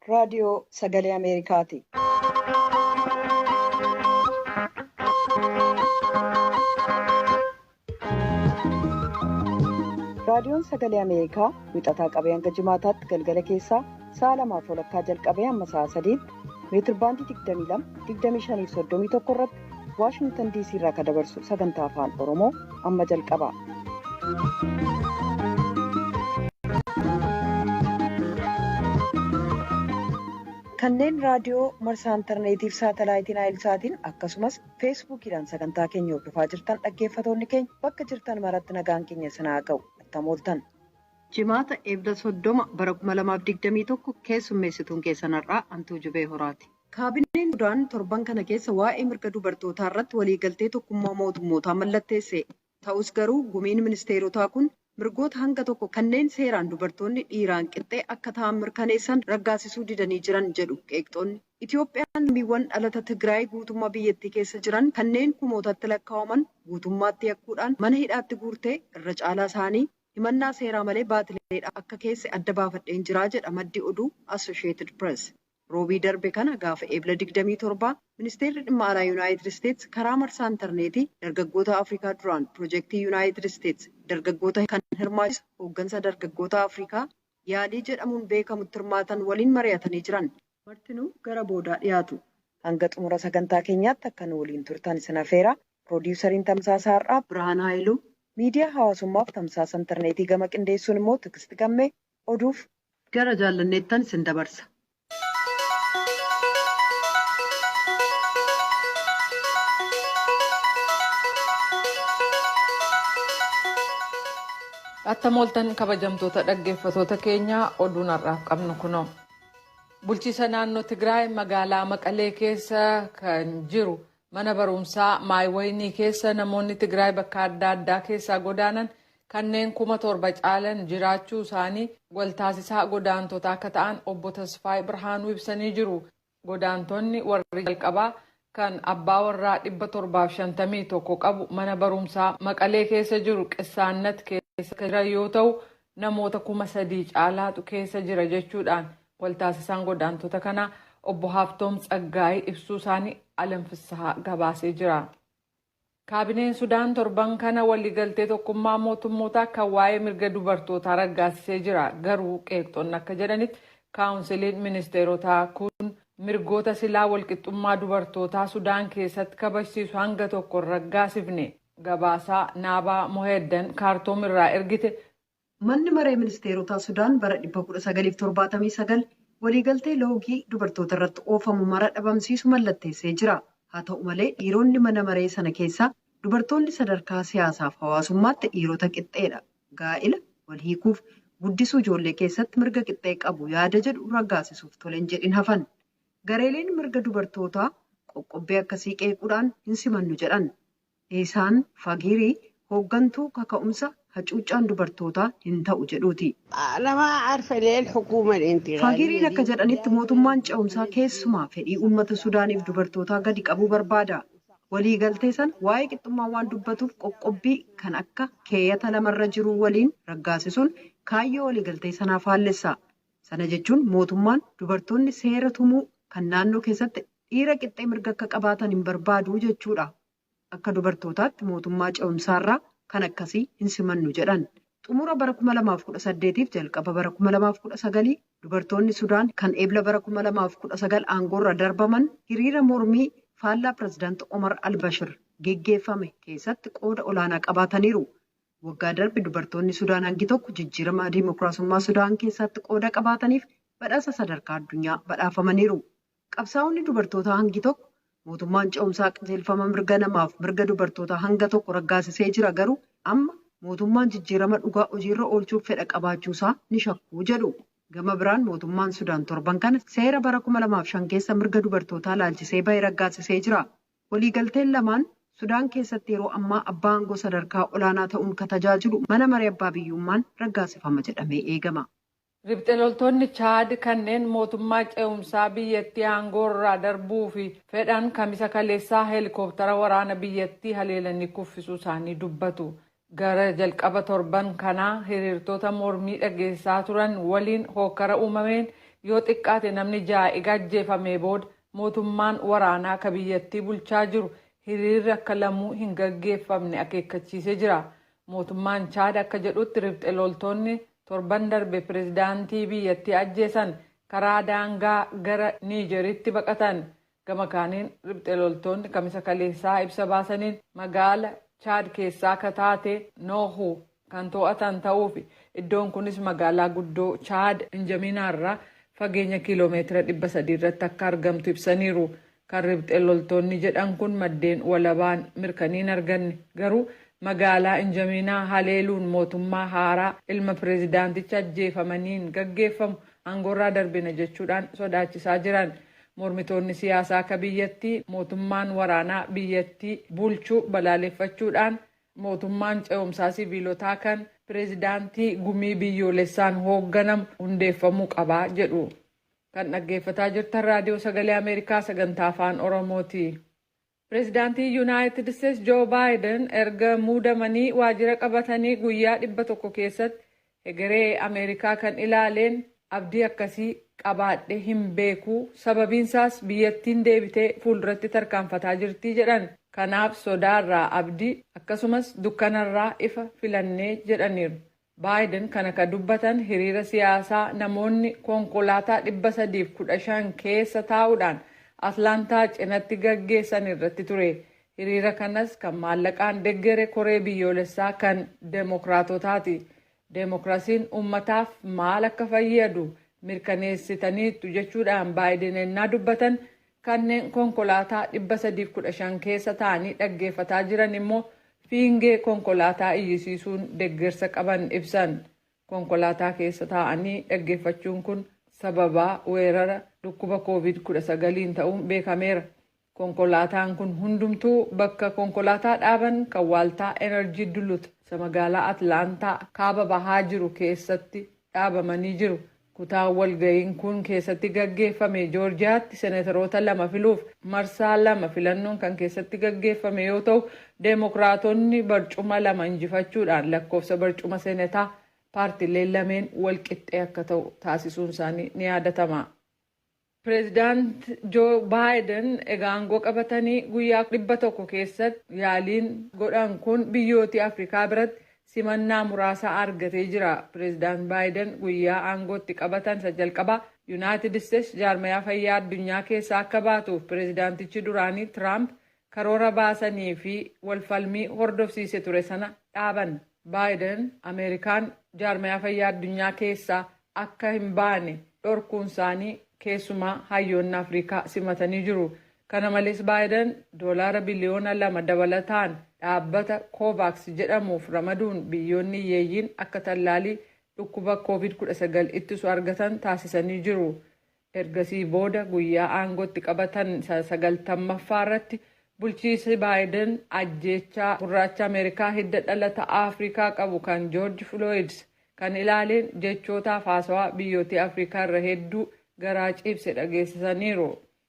Raadiyoo Sagalee Ameerikaati. Raadiyoon Sagalee Ameerikaa wixataa qabee hanga jimaataatti galgala keessaa sa'a lamaaf walakkaa jalqabee hamma sa'a sadiitti meetirbaandii 22, 25 fi 31 irratti Waashingtan DC irraa kan dabarsu sagantaa afaan Oromoo amma jalqaba. Kanneen raadiyoo marsaa intarneetiif saatalaayitiin Naayilsaatiin akkasumas feesbuukiidhaan sagantaa keenya hordofaa jirtan dhaggeeffatoonni keenya bakka jirtan maratti nagaan keenya sinaa ga'u attam ooltan. Jimaata Eebla 30 bara 2021 keessummeessituun keessan har'aa Antuu Jubee Horaati. Kaabineen Sudaan torban kana keessa waa'ee mirga dubartootaa irratti waliigaltee tokkummaa mootummootaa mallatteesse. Ta'us garuu gumiin ministeerotaa kun mirgoota hanga tokko kanneen seeraan dubartoonni dhiiraan qixxee akka ta'an mirkaneessan raggaasisuu didanii jiran jedhu qeeqxoonni. Itoophiyaan lammiiwwan dhalata Tigraay guutummaa biyyattii keessa jiran kanneen kumootatti lakkaa'aman guutummaatti yakkuudhaan mana hidhaatti guurtee irra caalaa isaanii himannaa seeraa malee baatileedha akka keesse adda baafadheen jiraa jedha maddi oduu Associated Press. Roobii darbe kana gaafa Eebla 27 ministeerri dhimma alaa Yuunaayitid Isteets karaa marsaa intarneetii dargaggoota Afrikaa duraan piroojeektii Yuunaayitid Isteets dargaggoota kan hirmaachisu hooggansa dargaggoota Afrikaa yaalii jedhamuun beekamutti hirmaatan waliin mari'atanii jiran. Martinuu gara boodaa dhiyaatu. Hanga xumura sagantaa keenyaatti akka nu waliin turtan isin afeera. Piroodiwusariin Tamsaasa Har'aa Birhaan Haayiluu, miidiyaa hawaasummaaf tamsaasa intarneetii gama qindeessuun immoo Tigisti Gammee oduuf gara jaallanneettan isin dabarsa. Attam ooltan kabajamtoota dhaggeeffatoota keenyaa, oduun har'aaf qabnu kunoo. Bulchiisa naannoo Tigraay magaalaa Maqalee keessa kan jiru mana barumsaa Maayiwaynii keessa namoonni Tigraay bakka adda addaa keessaa godaanan kanneen 7,000 caalan jiraachuu isaanii waltaasisaa godaantota akka ta'an obbo Tasfaay Birhaanuu ibsanii jiru. Godaantonni warri jalqabaa kan abbaa warraa 751 qabu mana barumsaa Maqalee keessa jiru Qissaannat keessa jiran yoo ta'u, namoota 3,000 caalaatu keessa jira jechuudhaan waltaasisaan godaantota kanaa obbo Haaftoom Tsaggaayee ibsuu isaanii Alam Fissahaa gabaasee jira. Kaabineen Sudaan torban kana waliigaltee tokkummaa mootummootaa kan waa'ee mirga dubartootaa raggaasisee jira. Garuu qeeqxonni akka jedhanitti kaawunsiliin ministeerotaa kun mirgoota silaa walqixxummaa dubartootaa Sudaan keessatti kabajsiisu hanga tokko hin raggaasifne. Gabaasaa Naabaa Moheeddan Kaartoom irraa ergite. Manni maree ministeerotaa Sudaan bara 1979 waliigaltee loogii dubartoota irratti oofamu mara dhabamsiisu mallatteessee jira. Haa ta'u malee, dhiironni mana maree sana keessaa dubartoonni sadarkaa siyaasaaf hawaasummaatti dhiirota qixxeedha, gaa'ila, wal hiikuuf guddisuu ijoollee keessatti mirga qixxee qabu yaada jedhu raggaasisuuf toleen jedhin hafan. Gareeleen mirga dubartootaa qoqqobbii akkasii qeequudhaan hin simannu jedhan. Isaan Fagirii hooggantuu kaka'umsa hacuuccaan dubartootaa hin ta'u jedhuuti. Fagiriin akka jedhanitti mootummaan ce'umsaa keessumaa fedhii uummata Sudaaniif dubartootaa gadi qabuu barbaada. Waliigaltee sana waa'ee qixxummaa waan dubbatuuf qoqqobbii kan akka keeyyata lamarra jiru waliin raggaasisuun kaayyoo waliigaltee sanaa faallessa. Sana jechuun mootummaan dubartoonni seera tumuu kan naannoo keessatti dhiira qixxee mirga akka qabaatan hin barbaadu jechuudha. Akka dubartootaatti mootummaa ce'umsaarraa kan akkasii hin simannu jedhan. Xumura bara 2018f jalqaba bara 2019 dubartoonni Sudaan kan Eebla bara 2019 aangoorra darbaman hiriira mormii faallaa pirezidaanti Omar Albashir geggeeffame keessatti qooda olaanaa qabaataniiru. Waggaa darbe dubartoonni Sudaan hangi tokko jijjiirama diimokiraasummaa Sudaan keessatti qooda qabaataniif badhaasa sadarkaa addunyaa badhaafamaniiru. Qabsaa'onni dubartootaa hangi tokko mootummaan ce'umsaa qajeelfama mirga namaaf mirga dubartootaa hanga tokko raggaasisee jira, garuu amma mootummaan jijjiirama dhugaa hojiirra oolchuuf fedha qabaachuusaa ni shakkuu jedhu. Gama biraan mootummaan Sudaan torban kana seera bara 2005 keessa mirga dubartootaa laalchisee bahe raggaasisee jira. Waliigalteen lamaan Sudaan keessatti yeroo ammaa abbaa aangoo sadarkaa olaanaa ta'uun kan tajaajilu mana maree abbaa biyyummaan raggaasifama jedhamee eegama. Riphxe loltoonni Chaad kanneen mootummaa ce'umsaa biyyattii aangoo irraa darbuu fi fedhan Kamisa kaleessaa heelikooptara waraana biyyattii haleelanii kuffisuu isaanii dubbatu. Gara jalqaba torban kanaa hiriirtota mormii dhageessaa turan waliin hokkara uumameen yoo xiqqaate namni ja'a ega ajjeefamee booda mootummaan waraanaa ka biyyattii bulchaa jiru hiriirri akka lamuu hin gaggeeffamne akeekkachiisee jira. Mootummaan Chaad akka jedhutti ribxe loltoonni torban darbe pireezidaantii biyyattii ajjeesan karaa daangaa gara Niijeritti baqatan. Gama kaaniin ribxe loltoonni Kamisa kaleessaa ibsa baasaniin magaala Chaad keessaa akka taate Noohu kan to'atan ta'uu fi iddoon kunis magaalaa guddoo Chaad Injamiinaarraa fageenya kiiloomeetira 300 irratti akka argamtu ibsaniiru. Kan ribxe loltoonni jedhan kun maddeen walabaan mirkanii hin arganne, garuu magaalaa Injamiinaa haleeluun mootummaa haaraa ilma pireezidaanticha ajjeefamaniin gaggeeffamu aangoorraa darbina jechuudhaan sodaachisaa jiran. Mormitoonni siyaasaa akka biyyattii mootummaan waraanaa biyyattii bulchuu balaaleffachuudhaan mootummaan ce'umsaa siviilotaa kan pireezidaantii gumii biyyoolessaan hoogganamu hundeeffamuu qabaa jedhu. Kan dhaggeeffataa jirtan Raadiyoo Sagalee Ameerikaa sagantaa Afaan Oromooti. Pireezidaantii Yuunaayitid Isteetsi Joo Baayiden erga muudamanii waajjira qabatanii guyyaa 100 keessatti hegeree Ameerikaa kan ilaaleen abdii akkasii qabaadhe hin beeku, sababiinsaas biyyattiin deebitee fuulduratti tarkaanfataa jirti jedhan. Kanaaf sodaarraa abdii, akkasumas dukkanarraa ifa filannee jedhaniiru. Baayiden kana ka dubbatan hiriira siyaasaa namoonni konkolaataa 315 keessa taa'uudhaan Atlaantaa cinatti gaggeessan irratti ture. Hiriira kanas kan maallaqaan deggere koree biyyoolessaa kan Deemokraatotaati. Deemokraasiin uummataaf maal akka fayyadu mirkaneessitaniittu jechuudhaan Baayiden ennaa dubbatan, kanneen konkolaataa 315 keessa taa'anii dhaggeeffataa jiran immoo fiingee konkolaataa iyyisiisuun deggersa qaban ibsan. Konkolaataa keessa taa'anii dhaggeeffachuun kun sababaa weerara dhukkuba COVID-19 ta'uun beekameera. Konkolaataan kun hundumtuu bakka konkolaataa dhaaban kan waaltaa enerjii Duluth isa magaalaa Atlaantaa kaaba bahaa jiru keessatti dhaabamanii jiru. Kutaan walga'iin kun keessatti gaggeeffame Joorjiyaatti seneetaroota lama filuuf marsaa lama filannoon kan keessatti gaggeeffame yoo ta'u, Deemokiraatonni barcuma lama injifachuudhaan lakkoofsa barcuma seenataa paartiileen lameen wal qixxee akka ta'u taasisuun isaanii ni yaadatama. Pireezidaant Joo Baayiden egaa aangoo qabatanii guyyaa 100 keessatti yaaliin godhan kun biyyoota Afrikaa biratti simannaa muraasa argatee jira. Pireezidaant Baayiden guyyaa aangootti qabatan isa jalqabaa Yuunaayitid Isteetsi jaarmayaa fayyaa addunyaa keessaa akka baatuuf pireezidaantichi duraanii Tiraamp karoora baasanii fi walfalmii hordofsiise ture sana dhaaban. Baayiden Ameerikaan jaarmayaa fayyaa addunyaa keessaa akka hin baane dhorkuun isaanii keessumaa hayyoonni Afrikaa simatanii jiru. Kana malees Baayiden doolaara biliyoona 2 dabalataan dhaabbata Kovaaks jedhamuuf ramaduun biyyoonni hiyyeeyyiin akka tallaalii dhukkuba COVID-19 ittisu argatan taasisanii jiru. Ergasii booda guyyaa aangootti qabatan 90ffaa irratti bulchiinsi Baayiden ajjeechaa gurraacha Ameerikaa hidda dhalata Afrikaa qabu kan Joorji Filooyid kan ilaaleen jechootaaf haasawaa biyyoota Afrikaa irra hedduu garaa ciibse dhageessisaniiru.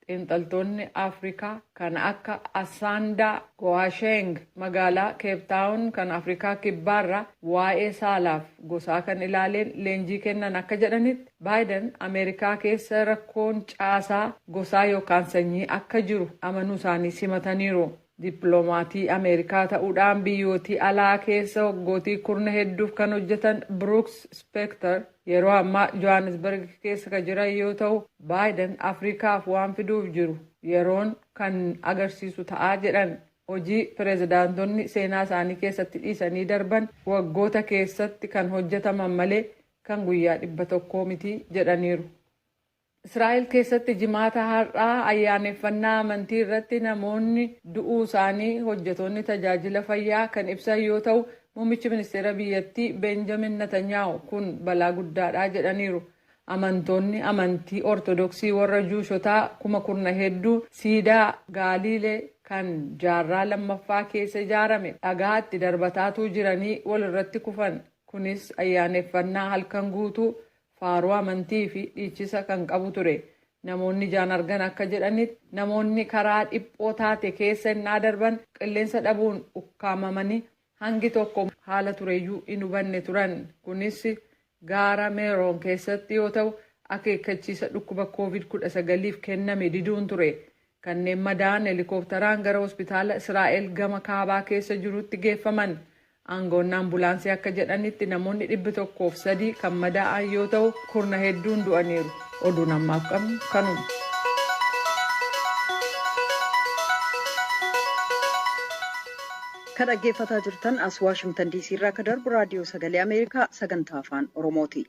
Xiinxaltoonni Afrikaa kan akka Asaandaa Go'aasheng magaalaa Keeptaawun kan Afrikaa Kibbaarraa waa'ee saalaaf gosaa kan ilaaleen leenjii kennan akka jedhanitti, Baayiden Ameerikaa keessa rakkoon caasaa gosaa yookaan sanyii akka jiru amanuu isaanii simataniiru. Dippiloomatii Ameerikaa ta'uudhaan biyyootii alaa keessa waggootii kurna hedduuf kan hojjetan Brooks Spector yeroo ammaa Johannesburg keessa kan jiran yoo ta'u, Baayiden Afrikaaf waan fiduuf jiru yeroon kan agarsiisu ta'aa jedhan. Hojii pireezidaantonni seenaa isaanii keessatti dhiisanii darban waggoota keessatti kan hojjetaman malee kan guyyaa 100 miti jedhaniiru. Israa'el keessatti Jimaata har'aa ayyaaneffannaa amantii irratti namoonni du'uu isaanii hojjetoonni tajaajila fayyaa kan ibsan yoo ta'u, muummichi ministeera biyyattii Benjamin Netanyahu kun balaa guddaadha jedhaniiru. Amantoonni amantii Ortodoksii warra Juushotaa kuma kurna hedduu siidaa Gaaliilee kan jaarraa lammaffaa keessa ijaarame dhagaa itti darbataatuu jiranii walirratti kufan. Kunis ayyaaneffannaa halkan guutuu faaruu amantii fi dhiichisa kan qabu ture. Namoonni ijaan argan akka jedhanitti namoonni karaa dhiphoo taate keessa innaa darban qilleensa dhabuun ukkaamamanii hangi tokko haala tureyyuu hin hubanne turan. Kunis gaara Meeroon keessatti yoo ta'u, Akeekkachiisa dhukkuba COVID-19f kenname diduun ture. Kanneen madaa'an helikopteraan gara hospitaala Israa'el gama kaabaa keessa jirutti geeffaman. Aangoonni ambulaansii akka jedhanitti namoonni 103 kan madaa'an yoo ta'u, kurna hedduun du'aniiru. Oduun ammaaf qabnu kanuma. Kan dhaggeeffataa jirtan as Waashingtan DC irraa akka darbu Raadiyoo Sagalee Ameerikaa sagantaa Afaan Oromooti.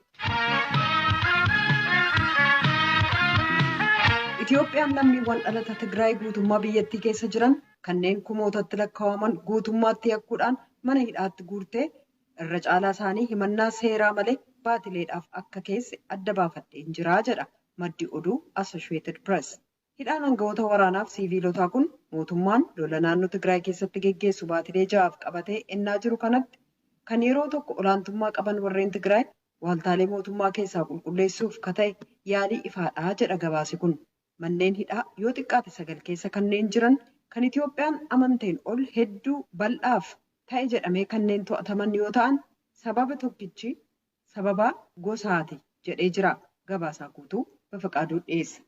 Itoophiyaan lammiiwwan dhalata Tigraay guutummaa biyyattii keessa jiran kanneen kumootatti lakkaa'aman guutummaatti yakkuudhaan mana hidhaatti guurtee irra caalaa isaanii himannaa seeraa malee baatileedhaaf akka keesse adda baafadheen jiraa jedha maddi oduu Associated Press. Hidhaan aangawoota waraanaaf siviilotaa kun mootummaan lola naannoo Tigraay keessatti geggeessu baatilee 6f qabatee ennaa jiru kanatti kan yeroo tokko olaantummaa qaban warreen Tigraay waaltaalee mootummaa keessaa qulqulleessuuf ka ta'e yaalii ifaadhaa jedha gabaasi kun. Manneen hidhaa yoo xiqqaate 9 keessa kanneen jiran kan Itoophiyaan amanteen ol hedduu bal'aaf ta'e jedhamee kanneen to'ataman yoo ta'an, sababa tokkichi sababa gosaati jedhee jira. Gabaasaa guutuu Bafaqaaduu dhiyeessa.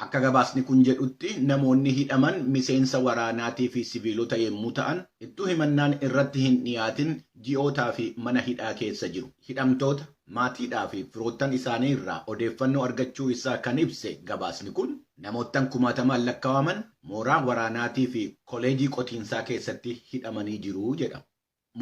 Akka gabaasni kun jedhutti namoonni hidhaman miseensa waraanaatii fi siviilota yommuu ta'an, ittuu himannaan irratti hin dhiyaatin ji'ootaa fi mana hidhaa keessa jiru. Hidhamtoota, maatiidhaa fi firoottan isaanii irraa odeeffannoo argachuu isaa kan ibse gabaasni kun, namoottan kumaatamaan lakkaa'aman mooraa waraanaatii fi koleejii qotiinsaa keessatti hidhamanii jiru jedha.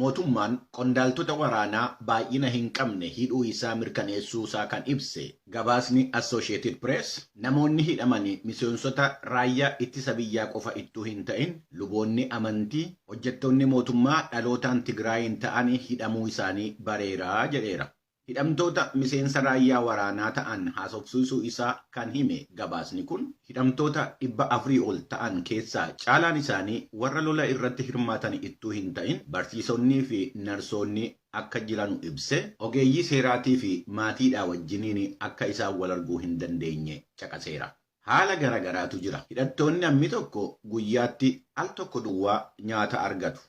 Mootummaan qondaaltota waraanaa baay'ina hin qabne hidhuu isaa mirkaneessuu isaa kan ibse gabaasni Associated Press, namoonni hidhaman miseensota raayyaa ittisa biyyaa qofa ittuu hin ta'in luboonni amantii, hojjettoonni mootummaa dhalootaan Tigraayin ta'an hidhamuu isaanii bareeraa jedheera. Hidhamtoota miseensa raayyaa waraanaa ta'an haasofsiisuu isaa kan hime gabaasni kun, hidhamtoota 400 ol ta'an keessaa caalaan isaanii warra lola irratti hirmaatan ittuu hin ta'in barsiisonnii fi narsoonni akka jiranu ibse, ogeeyyii seeraatii fi maatiidhaa wajjiniin akka isaan wal arguu hin dandeenye caqaseera. Haala garagaraatu jira. Hidhattoonni hammi tokko guyyaatti al tokko duwwaa nyaata argatu.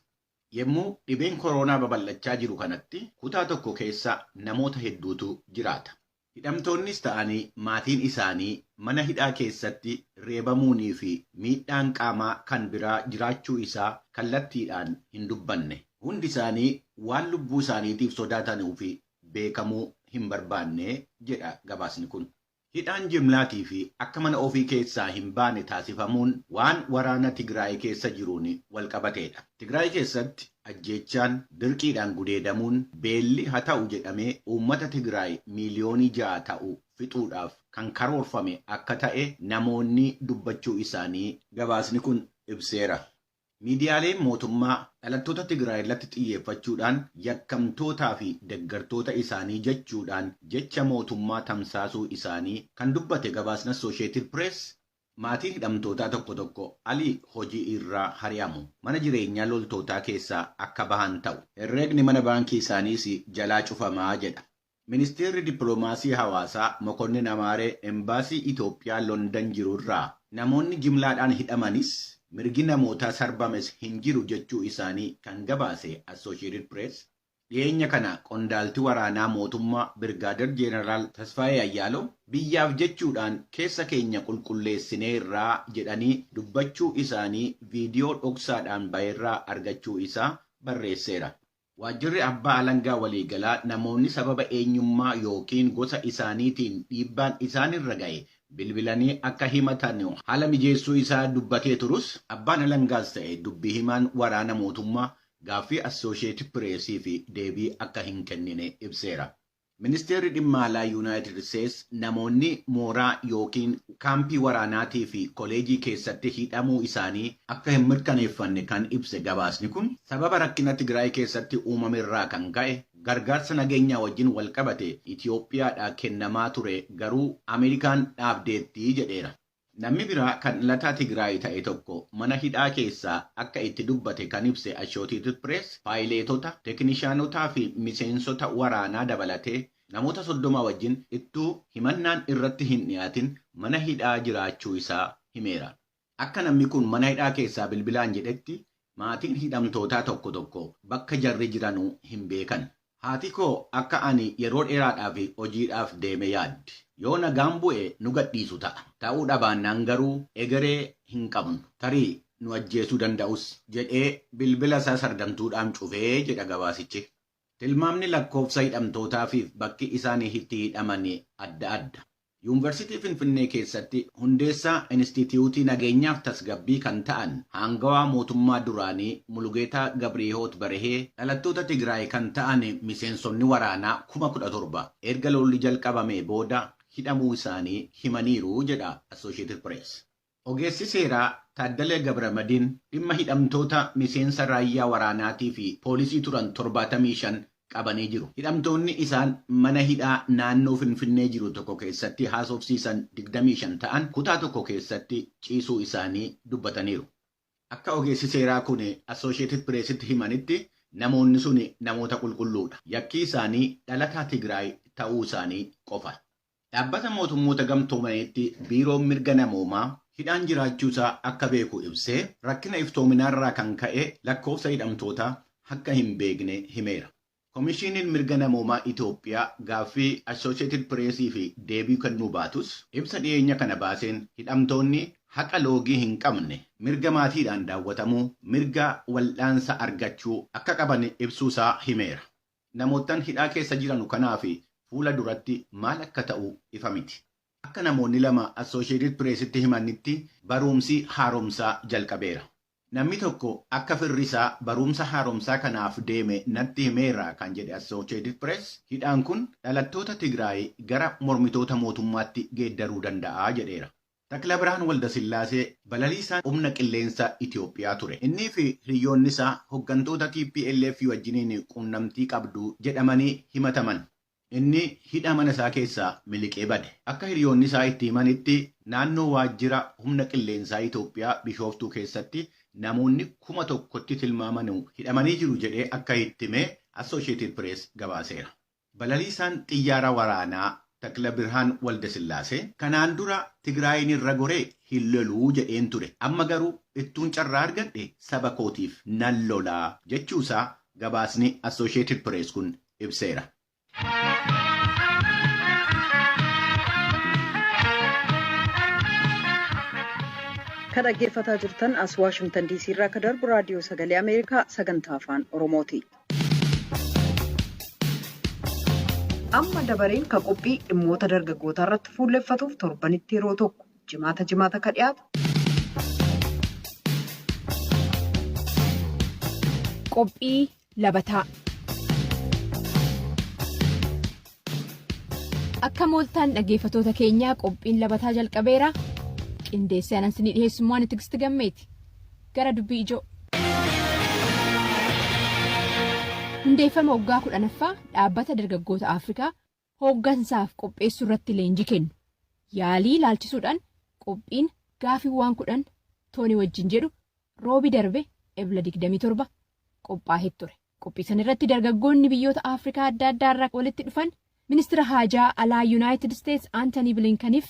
Yommuu dhibeen koronaa babal'achaa jiru kanatti kutaa tokko keessa namoota hedduutu jiraata. Hidhamtoonnis ta'anii maatiin isaanii mana hidhaa keessatti reebamuunii fi miidhaan qaamaa kan biraa jiraachuu isaa kallattiidhaan hin dubbanne. Hundi isaanii waan lubbuu isaaniitiif sodaatanuu fi beekamuu hin barbaanne jedha gabaasni kun. Hidhaan jimlaatii fi akka mana ofii keessaa hin baane taasifamuun waan waraana Tigraay keessa jiruun wal qabateedha. Tigraay keessatti ajjeechaan, dirqiidhaan gudeedamuun, beelli haa ta'u jedhamee uummata Tigraay miiliyoonii 6 ta'u fixuudhaaf kan karoorfame akka ta'e namoonni dubbachuu isaanii gabaasni kun ibseera. Miidiyaaleen mootummaa dhalattoota Tigraay irratti xiyyeeffachuudhaan yakkamtootaa fi deeggartoota isaanii jechuudhaan jecha mootummaa tamsaasuu isaanii kan dubbate gabaasni Associated Press, maatiin hidhamtootaa tokko tokko alii hojii irraa hari'amu, mana jireenyaa loltootaa keessaa akka bahan ta'u, herreegni mana baankii isaaniis jalaa cufamaa jedha. Ministeerri Dippiloomaasii Hawaasaa Mokonnin Amaaree Embaasii Itoophiyaa Londan jiru irraa namoonni jimlaadhaan hidhamanis mirgi namootaa sarbames hin jiru jechuu isaanii kan gabaase Associated Press, dhiyeenya kana qondaalti waraanaa mootummaa Birgaadir Jeenaraal Tasfaayee Ayyaaloo biyyaaf jechuudhaan keessa keenya qulqulleessineerraa jedhanii dubbachuu isaanii viidiyoo dhoksaadhaan baheerraa argachuu isaa barreesseera. Waajjirri abbaa alangaa waliigalaa namoonni sababa eenyummaa yookiin gosa isaaniitiin dhiibbaan isaanirra ga'e bilbilanii akka himatan haala mijeessuu isaa dubbatee turus, abbaan alangaas ta'e dubbii himaan waraana mootummaa gaaffii Associated Pressii fi deebii akka hin kennine ibseera. Ministeerri dhimma alaa Yuunaayitid Isteets namoonni mooraa yookiin kaampii waraanaatii fi koleejii keessatti hidhamuu isaanii akka hin mirkaneeffanne kan ibse gabaasni kun, sababa rakkina Tigraay keessatti uumame irraa kan ka'e gargaarsa nageenyaa wajjin wal qabate Itoophiyaadhaa kennamaa ture garuu Ameerikaan dhaabdeetti jedheera. Namni biraa kan dhalataa Tigraay ta'e tokko mana hidhaa keessaa akka itti dubbate kan ibse Associated Press, paayileetota, teeknishaanotaa fi miseensota waraanaa dabalatee namoota 30 wajjin ittuu himannaan irratti hin dhiyaatin mana hidhaa jiraachuu isaa himeera. Akka namni kun mana hidhaa keessaa bilbilaan jedhetti maatiin hidhamtootaa tokko tokko bakka jarri jiranuu hin beekan. Haati koo akka ani yeroo dheeraadhaaf hojiidhaaf deeme yaaddi. Yoo nagaan bu'e nu gadhiisu ta'a. Ta'uu dhabaannaan garuu egeree hin qabnu. Tarii nu ajjeesuu danda'us jedhee bilbila isaa sardamtuudhaan cufee jedha gabaasichi. Tilmaamni lakkoofsa hidhamtootaa fi bakki isaan itti hidhaman adda adda. Yuunivarsiitii Finfinnee keessatti hundeessaa Inistituutii Nageenyaaf Tasgabbii kan ta'an haangawaa mootummaa duraanii Mulugeetaa Gabriihoot Barihee dhalattoota Tigraay kan ta'an miseensonni waraanaa 17,000 erga lolli jalqabamee booda hidhamuu isaanii himaniiru jedha Associated Press. Ogeessi seeraa Taaddalee Gabramadiin dhimma hidhamtoota miseensa raayyaa waraanaatii fi poolisii turan 75 qabanii jiru. Hidhamtoonni isaan mana hidhaa naannoo Finfinnee jiru tokko keessatti haasofsiisan 25 ta'an kutaa tokko keessatti ciisuu isaanii dubbataniiru. Akka ogeessi seeraa kun Associated Pressitti himanitti namoonni sun namoota qulqulluudha. Yakki isaanii dhalataa Tigraay ta'uu isaanii qofa. Dhaabbata mootummoota gamtoomaniitti biiroon mirga namoomaa hidhaan jiraachuusaa akka beeku ibsee rakkina iftoominaarraa kan ka'e lakkoofsa hidhamtootaa akka hin beekne himeera. Komishiiniin mirga namoomaa Itoophiyaa gaaffii Associated Pressii fi deebii kennuu baatus ibsa dhiyeenya kana baaseen hidhamtoonni haqa loogii hin qabne mirga maatiidhaan daawwatamuu, mirga wal'aansa argachuu akka qaban ibsuusaa himeera. Namoottan hidhaa keessa jiran kanaaf fuula duratti maal akka ta'u ifa miti. Akka namoonni lama Associated Pressitti himanitti barumsi haaromsaa jalqabeera. Namni tokko akka firri isaa barumsa haaromsaa kanaaf deeme natti himeera kan jedhe Associated Press hidhaan kun dhalattoota Tigraay gara mormitoota mootummaatti geeddaruu danda'a jedheera. Takla Birhaan Waldasillaasee balaliisaan humna qilleensa Itoophiyaa ture. Innii fi hiriyoonni isaa hooggantoota TPLF wajjiniin quunnamtii qabdu jedhamanii himataman. Inni hidha mana isaa keessaa miliqee bade. Akka hiriyoonni isaa itti himanitti naannoo waajjira humna qilleensaa Itoophiyaa Bishooftuu keessatti namoonni 1,000tti tilmaaman hidhamanii jiru jedhee akka itti hime Associated Press gabaaseera. Balaliisaan xiyyaara waraanaa Takla Birhaan Waldasillaasee kanaan dura Tigraayin irra goree hin loluu jedheen ture. Amma garuu ittuun carraa argadhe saba kootiif nan lolaa jechuusaa gabaasni Associated Press kun ibseera. Kan dhaggeeffataa jirtan as Waashingtan DC irraa akka darbu raadiyoo sagalee Ameerikaa sagantaa afaan Oromooti. Amma dabareen ka qophii dhimmoota dargaggootaa irratti fuulleffatuuf torbanitti yeroo tokko jimaata jimaata ka dhiyaatu. Qophii labataa. Akka mooltaan dhaggeeffatoota keenyaa qophiin labataa jalqabeera. Qindeessee anan sinii dhiheessummaan Tigisti Gammeeti. Gara dubbii ijoo. Hundeeffama waggaa 10ffaa dhaabbata dargaggoota Afrikaa hooggansaaf qopheessuu irratti leenjii kennu. Yaalii ilaalchisuudhaan qophiin gaafiiwwan 10 toonii wajjin jedhu roobi darbe Ebla 27 qophaa'ee ture. Qophii san irratti dargaggoonni biyyoota Afrikaa adda addaa irraa walitti dhufan ministira haajaa alaa Yuunaayitid Isteets Aantanii Bilinkaniif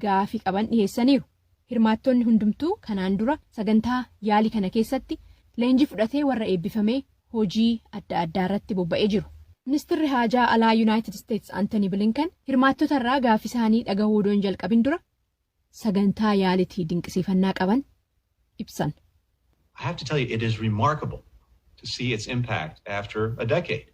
gaafii qaban dhiyeessaniiru. Hirmaattonni hundumtuu kanaan dura sagantaa yaalii kana keessatti leenjii fudhatee warra eebbifamee hojii adda addaa irratti bobba'ee jiru. Ministirri haajaa alaa Yuunaayitid Isteets Aantanii Bilinkan hirmaattota irraa gaafii isaanii dhagahuu odoon jalqabin dura sagantaa yaalitii dinqisiifannaa qaban ibsan. I have to tell you, it is remarkable to see its impact after a decade.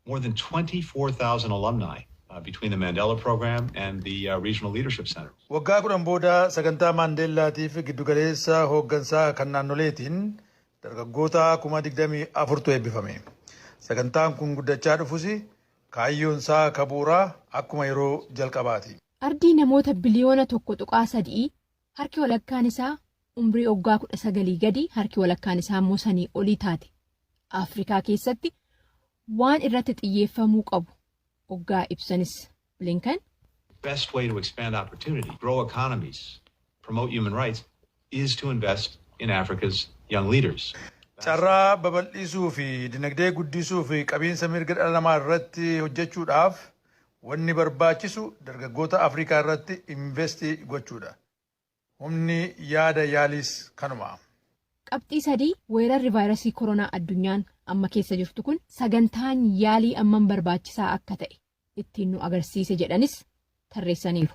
More than 24,000 alumni between the Mandela Program and the Regional Leadership Center. Waggaa 10 booda sagantaa Maandeellaatiif giddugaleessa hooggansaa kan naannoleetiin dargaggoota 24,000tu eebbifame. Sagantaan kun guddachaa dhufus kaayyoon isaa kabuuraa akkuma yeroo jalqabaati. Ardii namoota biliyoona 1.3 harki walakkaan isaa umrii waggaa 19 gadi, harki walakkaan isaa immoo sanii olii taate Afrikaa keessatti waan irratti xiyyeeffamuu qabu waggaa ibsanis Blinken. Best way to expand opportunity, grow economies, promote human rights is to invest in Africa's young leaders. Carraa babal'isuu fi dinagdee guddisuu fi qabiinsa mirga dhala namaa irratti hojjechuudhaaf wanni barbaachisu dargaggoota Afrikaa irratti invest gochuudha. Humni yaada yaaliis kanuma. Qabxii sadii weerarri vaayirasii koronaa addunyaan amma keessa jirtu kun sagantaan yaalii amman barbaachisaa akka ta'e ittiin nu agarsiise jedhanis Tarreessaniiru.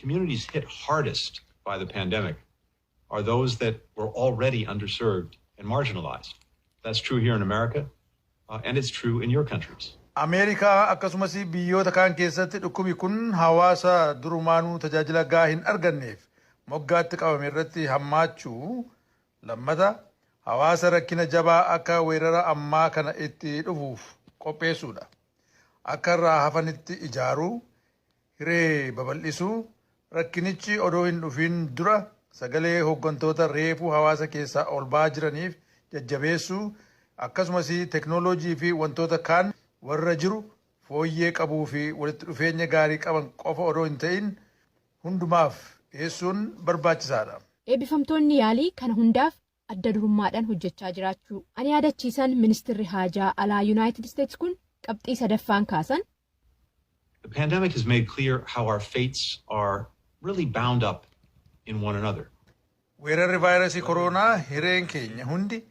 Communities hit hardest by the pandemic are those that were already underserved and marginalized. That's true here in America, and it's true in your countries. Ameerikaa akkasumas biyyoota kaan keessatti dhukkubni kun hawaasa durumaanuu tajaajila gahaa hin arganneef moggaatti qabame irratti hammaachuu, lammata hawaasa rakkina jabaa akka weerara ammaa kana itti dhufuuf qopheessuudha. Akka irraa hafanitti ijaaruu, hiree babal'isuu, rakkinichi odoo hin dhufin dura sagalee hooggantoota reefuu hawaasa keessaa ol ba'aa jiraniif jajjabeessuu, akkasumas teknooloojii fi wantoota kaan warra jiru fooyyee qabuu fi walitti dhufeenya gaarii qaban qofa odoo hin ta'in hundumaaf dhiyeessuun barbaachisaadha. Eebbifamtoonni YALI kana hundaaf adda durummaadhaan hojjechaa jiraachuu ani yaadachiisan Ministirri Haajaa Alaa Yuunaayitid Isteetsi kun qabxii sadaffaan kaasan. The pandemic has made clear how our fates are really bound up in one another. Weerarri vaayirasii koronaa hireen keenya hundi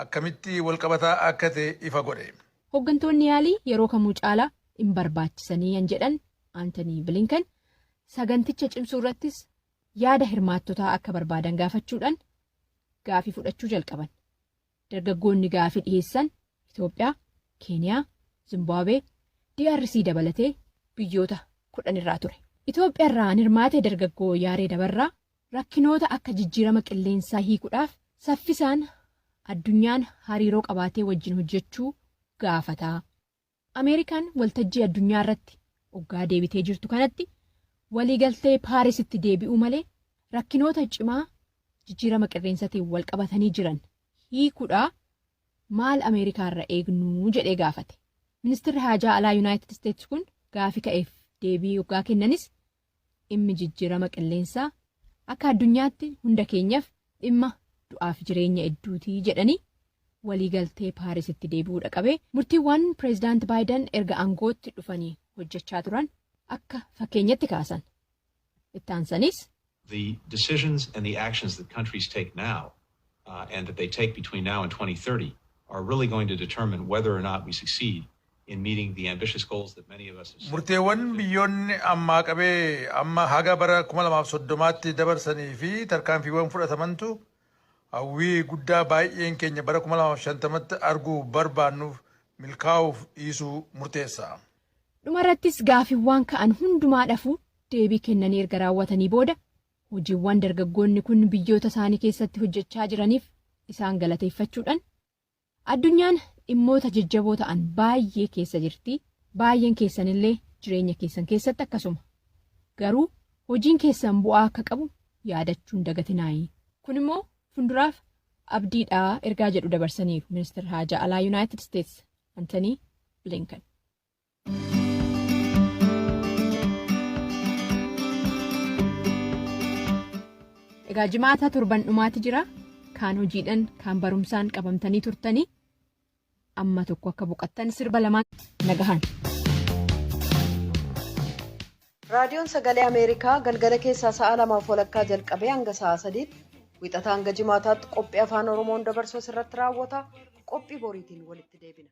akkamitti walqabataa akka ta'e ifa godhe. Hooggantoonni YALI yeroo kamuu caalaa hin barbaachisanii yan jedhan Aantanii Bilinkan, saganticha cimsuu irrattis yaada hirmaattotaa akka barbaadan gaafachuudhaan gaafii fudhachuu jalqaban. Dargaggoonni gaafii dhiyeessan Itoophiyaa, Keeniyaa, Zimbaabuwee, DRC dabalatee biyyoota 10 irraa ture. Itoophiyaa irraan hirmaate dargaggoo Yaaree Dabarraa rakkinoota akka jijjiirama qilleensaa hiikuudhaaf saffisaan addunyaan hariiroo qabaatee wajjin hojjechuu gaafataa. Ameerikaan waltajjii addunyaa irratti hoggaa deebitee jirtu kanatti waliigaltee Paarisitti deebi'uu malee rakkinoota cimaa jijjiirama qilleensaatiin wal qabatanii jiran hiikuudhaa maal Ameerikaa irra eegnuu jedhee gaafate. Ministeerri Haajaa Alaa Yuunaayitid Isteetsi kun gaafii ka'eef deebii hoggaa kennanis, dhimmi jijjiirama qilleensaa akka addunyaatti hunda keenyaaf dhimma du'aaf jireenya hedduutii jedhanii, waliigaltee Paarisitti deebi'uudha qabee murtiiwwan Pireezidaant Baayiden erga aangootti dhufanii hojjechaa turan akka fakkeenyatti kaasan. Itti aansanis. The decisions and the actions that countries take now and that they take between now and 2030 are really going to determine whether or not we succeed in meeting the ambitious goals that many of us have set. Murteewwan biyyoonni ammaa qabee amma haga bara 2030tti dabarsanii fi tarkaanfiiwwan fudhatamantu hawwii guddaa baay'een keenya bara 2050tti arguu barbaannuuf milkaa'uuf dhiisuu murteessa. Dhumarrattis gaafiiwwan ka'an hundumaadhaafuu deebii kennanii erga raawwatanii booda, hojiiwwan dargaggoonni kun biyyoota isaanii keessatti hojjechaa jiraniif isaan galateeffachuudhaan, addunyaan dhimmoota jajjaboo ta'an baay'ee keessa jirti, baay'een keessanillee jireenya keessan keessatti akkasuma, garuu hojiin keessan bu'aa akka qabu yaadachuun dagatinaayi, kun immoo fuulduraaf abdiidhaa ergaa jedhu dabarsaniiru Ministeerri Haajaa Alaa Yuunaayitid Isteets Antanii Bilinkan. Egaa Jimaata torban dhumaati jira. Kaan hojiidhaan, kaan barumsaan qabamtanii turtanii amma tokko akka boqottan sirba lamaan nagahan. Raadiyoon Sagalee Ameerikaa galgala keessaa sa'a 2:30 jalqabee hanga sa'a 3tti Wixataa hanga Jimaataatti qophii Afaan Oromoon dabarsu asirratti raawwata. Qophii boriitiin walitti deebina.